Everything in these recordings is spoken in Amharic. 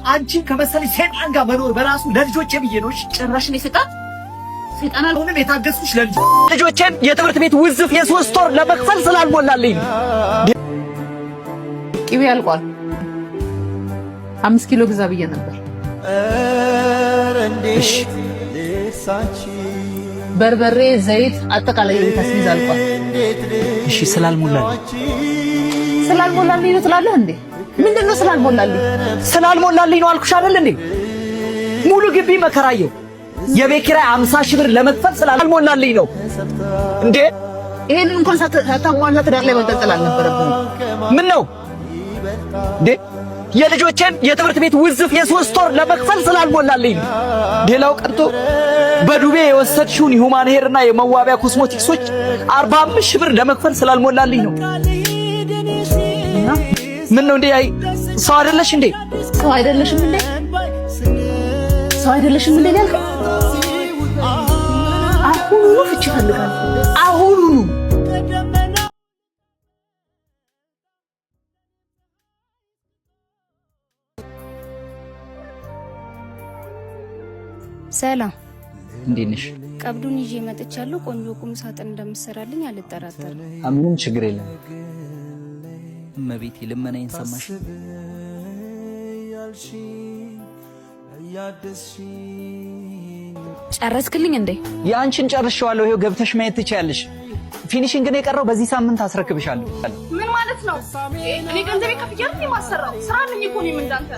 አንቺን ከመሰለኝ ሴጣን ጋር መኖር በራሱ ለልጆቼ ብዬ ነው። እሺ? ጭራሽ እኔ ሰይጣን ሰይጣን አልሆነ አሁንም የታገስኩሽ ለልጅ ልጆቼን የትምህርት ቤት ውዝፍ የ3 ወር ለመክፈል ስላልሞላልኝ ነው። ቅቤ አልቋል። 5 ኪሎ ግዛ ብዬ ነበር። እሺ። በርበሬ፣ ዘይት፣ አጠቃላይ የቤት አስቤዛ አልቋል። እሺ፣ ስላልሞላልኝ። ስላልሞላልኝ ነው ትላለህ እንዴ? ምንድን ነው ስላልሞላልኝ? ስላልሞላልኝ ነው አልኩሽ አይደል እንዴ? ሙሉ ግቢ መከራየው የቤት ኪራይ 50 ሺህ ብር ለመክፈል ስላልሞላልኝ ነው እንዴ? ይሄንን እንኳን ሳታሟላ ትዳር ላይ መንጠልጠል አልነበረብህም። ምን ነው እንዴ? የልጆቼን የትምህርት ቤት ውዝፍ የ3 ወር ለመክፈል ስላልሞላልኝ ነው። ሌላው ቀርቶ በዱቤ የወሰድሽውን human hair እና የመዋቢያ ኮስሞቲክሶች 45 ሺህ ብር ለመክፈል ስላልሞላልኝ ነው። ምን ነው እንዴ? አይ ሰው አይደለሽ እንዴ? ሰው አይደለሽም እንዴ? ሰው አይደለሽም እንዴ ያልከኝ? አሁኑኑ ፍቺ እፈልጋለሁ። አሁኑኑ። ሰላም። እንዴት ነሽ? ቀብዱን ይዤ መጥቻለሁ። ቆንጆ ቁም ሳጥን እንደምትሰራልኝ አልጠራጠርም። ምንም ችግር የለም። እመቤቴ ልመናዬን ሰማሽ? ጨረስክልኝ እንዴ? የአንቺን ጨርሼዋለሁ። ይኸው ገብተሽ ማየት ትችያለሽ። Finishing ግን የቀረው በዚህ ሳምንት አስረክብሻለሁ። ምን ማለት ነው? እኔ ገንዘቤ ከፍዬ አይደል የማሰራው? ስራ አለኝ እኮ እኔም እንዳንተ።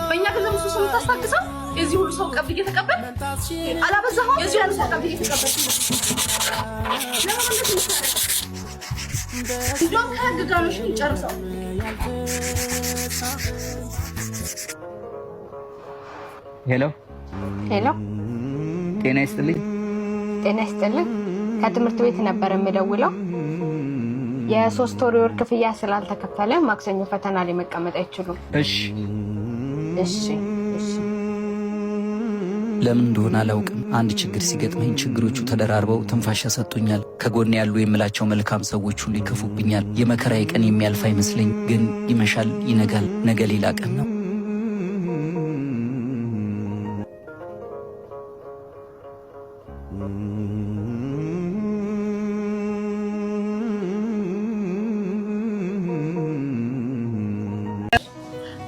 በእኛ ገንዘብ እሱ ሰው የምታስታግሰው የዚህ ሁሉ ሰው ቀብድ እየተቀበል አላበዛኸውም? የዚህ ሁሉ ሰው ቀብድ እየተቀበል ለምን እንደዚህ የምታደርገው? እንደውም ከህግ ጋር ነው እሺ የምጨርሰው። ሄሎ። ሄሎ። ጤና ይስጥልኝ። ጤና ይስጥልኝ። ከትምህርት ቤት ነበር የምደውለው። የ3 ወር የወር ክፍያ ስላልተከፈለ ማክሰኞ ፈተና ላይ መቀመጥ አይችሉም። እሺ። እሺ። ለምን እንደሆነ አላውቅም። አንድ ችግር ሲገጥመኝ ችግሮቹ ተደራርበው ትንፋሽ ያሰጡኛል። ከጎን ያሉ የምላቸው መልካም ሰዎች ሁሉ ይከፉብኛል። የመከራዬ ቀን የሚያልፍ አይመስለኝ፣ ግን ይመሻል፣ ይነጋል። ነገ ሌላ ቀን ነው።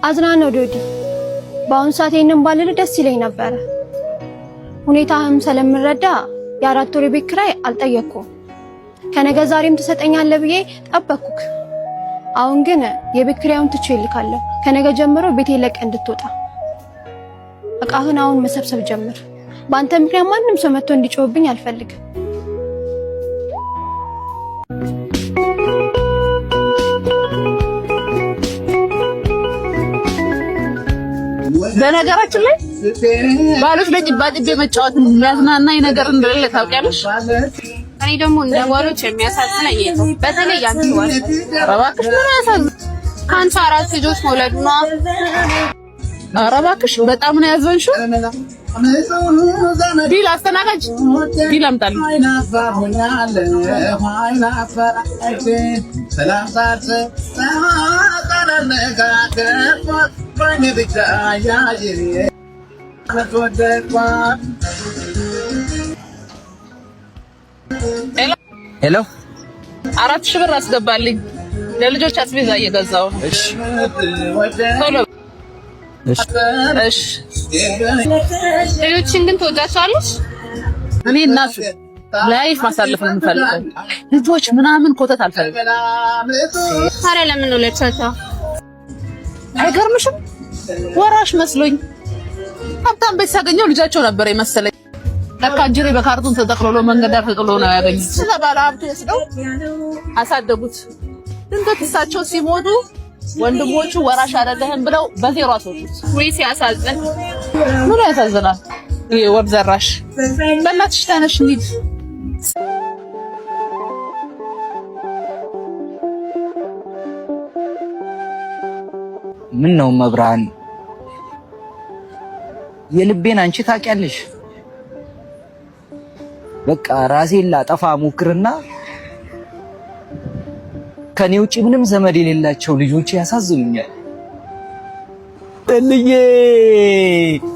አዝናለሁ ዶዲ። በአሁኑ ሰዓት ይሄንን ባልል ደስ ይለኝ ነበረ። ሁኔታህም ስለምረዳ የ4 ወር የቤት ኪራይ አልጠየቅኩም። ከነገ ዛሬም ትሰጠኛለህ ብዬ ጠበቅኩክ። አሁን ግን የቤት ኪራዩን ትቼ እልካለሁ። ከነገ ጀምሮ ቤቴ ለቀህ እንድትወጣ እቃህን አሁን መሰብሰብ ጀምር። በአንተ ምክንያት ማንም ሰው መጥቶ እንዲጮህብኝ አልፈልግም። በነገራችን ላይ ባሎች ለጭባጭቤ መጫወት የሚያዝናናኝ ነገር እንደሌለ ታውቂያለሽ። እኔ ደግሞ እንደ ባሎች የሚያሳዝነኝ ይሄ ነው። በተለይ ያንቺ ባል። ኧረ እባክሽ ምን ያሳዝን? ከአንቺ አራት ልጆች መውለዱ ነው። ኧረ እባክሽ በጣም ነው ያዘንሽው። Bill አስተናጋጅ bill አምጣልኝ። ሄሎ። 4,000 ብር አስገባልኝ ለልጆች አስቤዛ እየገዛሁ ነው። እሺ። ቶሎ። እሺ። እሺ። ሌሎችን ግን ትወዳቸዋለሽ? እኔ እናቱ life ማሳለፍ ነው የምፈልገው። ልጆች ምናምን ኮተት አልፈልግም። ታዲያ ለምን ወለድሻቸው? አይገርምሽም? ወራሽ መስሎኝ ሀብታም ቤት ሳገኘው ልጃቸው ነበር የመሰለኝ። ለካ እንጅሬ በካርቱን ተጠቅልሎ መንገድ ዳር ተጥሎ ነው ያገኙት። ስለ ባለ ሀብቱ ወስደው አሳደጉት። ድንገት እሳቸው ሲሞቱ ወንድሞቹ ወራሽ አይደለህም ብለው በዜሮ አስወጡት። ወይ ሲያሳዝን። ምኑ ያሳዝናል? ይሄ ወብ ዘራሽ። በእናትሽ ተነሽ እንሂድ። ምን ነው መብርሃን፣ የልቤን አንቺ ታውቂያለሽ። በቃ ራሴን ላጠፋ ሞክርና ከኔ ውጪ ምንም ዘመድ የሌላቸው ልጆች ያሳዝኑኛል። እልዬ፣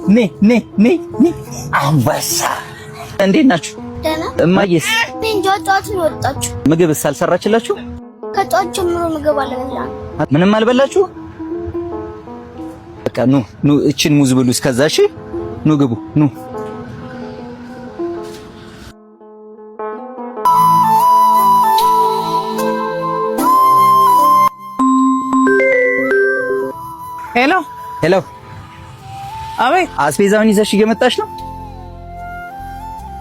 ኔ ኔ ኔ ኔ፣ አንበሳ፣ እንዴት ናችሁ? ደህና። እማዬስ? እንጃ፣ ጠዋት ነው የወጣችሁ። ምግብስ አልሰራችላችሁ? ከጠዋት ጀምሮ ምግብ አልበላንም። ምንም አልበላችሁ? በቃ ኑ ኑ፣ እችን ሙዝ ብሉ እስከዛ። እሺ፣ ኑ ግቡ ኑ። ሄሎ። ሄሎ። አቤት። አስቤዛውን ይዘሽ እየመጣሽ ነው?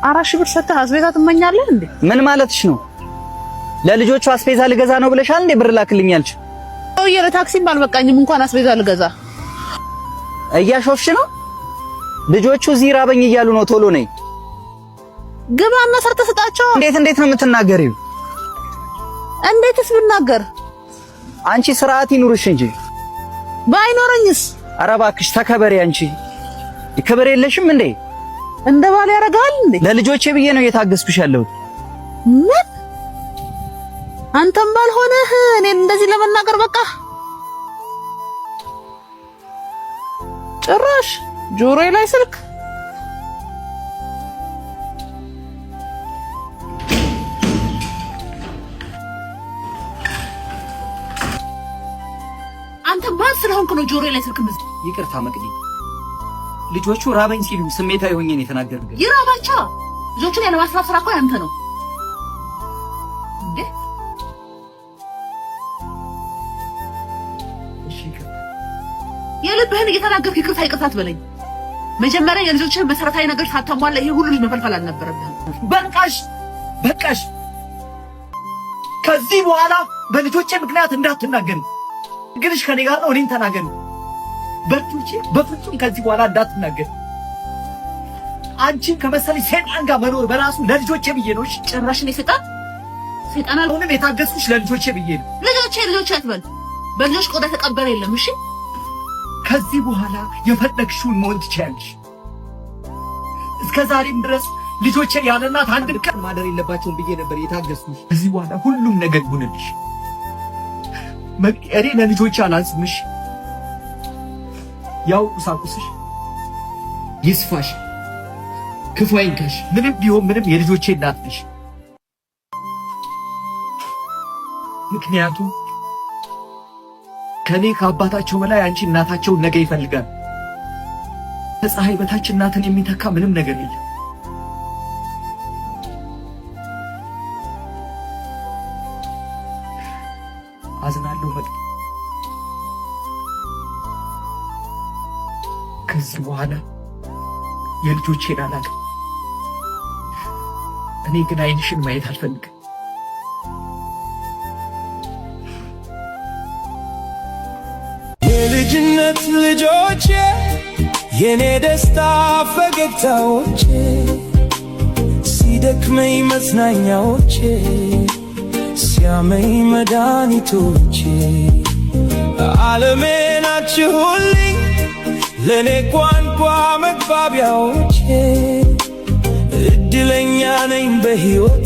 4,000 ብር ሰጥተህ አስቤዛ ትመኛለህ እንዴ? ምን ማለትሽ ነው? ለልጆቹ አስቤዛ ልገዛ ነው ብለሻል እንዴ? ብር ላክልኝ አልሽ? ሰውዬ፣ ለታክሲም አልበቃኝም እንኳን አስቤዛ ልገዛ። እያሾፍሽ ነው? ልጆቹ እዚህ ራበኝ እያሉ ነው። ቶሎ ነይ። ግባና ሰርተህ ስጣቸው። እንዴት እንዴት ነው የምትናገሪው? እንዴትስ ብናገር? አንቺ ስርዓት ይኑርሽ እንጂ። ባይኖረኝስ? ኧረ እባክሽ ተከበሪ። አንቺ ክብር የለሽም እንዴ? እንደ ባል ያደርጋል እንዴ? ለልጆቼ ብዬ ነው እየታገስኩሽ ያለሁት። ምን? አንተም ባልሆነህ እኔን እንደዚህ ለመናገር በቃ። ጭራሽ ጆሮዬ ላይ ስልክ። አንተ ማን ስለሆንክ ነው ጆሮዬ ላይ ስልክ ምዝ ይቅርታ መቅዲ፣ ልጆቹ ራበኝ ሲሉ ስሜታዊ ሆኜ ነው የተናገርኩት። ይራባቸው። ልጆቹን ያለማስራብ ስራ እኮ ያንተ ነው እንዴ? እሺ ይቅርታ። የልብህን እየተናገርክ ይቅርታ ይቅርታ አትበለኝ። መጀመሪያ የልጆችህን መሰረታዊ ነገር ሳታሟላ ይሄ ሁሉ ልጅ መፈልፈል አልነበረብህም። በቃሽ በቃሽ። ከዚህ በኋላ በልጆቼ ምክንያት እንዳትናገሪ። ግንሽ ከኔ ጋር ነው። እኔን ተናገሪ። በልጆቼ በፍጹም ከዚህ በኋላ እንዳትናገሪ። አንቺን ከመሰለኝ ሰይጣን ጋር መኖር በራሱ ለልጆቼ ብዬ ነው። እሺ? ጭራሽ እኔ ሰይጣን ሰይጣን አል አሁንም የታገስኩሽ ለልጆቼ ብዬ ነው። ልጆቼ ልጆቼ አትበል። በልጆች ቆዳ የተቀበረ የለም። እሺ። ከዚህ በኋላ የፈለግሽውን መሆን ትችያለሽ። እስከ ዛሬም ድረስ ልጆቼ ያለ እናት አንድ ቀን ማደር የለባቸውም ብዬ ነበር የታገስኩሽ። ከዚህ በኋላ ሁሉም ነገር ይሁንልሽ። እኔ ለልጆቼ አላንስምሽ። ያው ቁሳቁስሽ ይስፋሽ፣ ክፉ አይንካሽ። ምንም ቢሆን ምንም የልጆቼ እናት ነሽ። ምክንያቱም ከኔ ከአባታቸው በላይ አንቺ እናታቸውን ነገ ይፈልጋል። ከፀሐይ በታች እናትን የሚተካ ምንም ነገር የለም። አዝናለሁ መቅዲ። ከዚህ በኋላ የልጆቼን አላውቅም። እኔ ግን ዓይንሽን ማየት አልፈልግም። የልጅነት ልጆቼ፣ የኔ ደስታ ፈገግታዎቼ፣ ሲደክመኝ መጽናኛዎቼ፣ ሲያመኝ መድኃኒቶቼ፣ ዓለሜ ናችሁልኝ ለእኔ ቋንቋ መግባቢያዎቼ፣ እድለኛ ነኝ በሕይወት።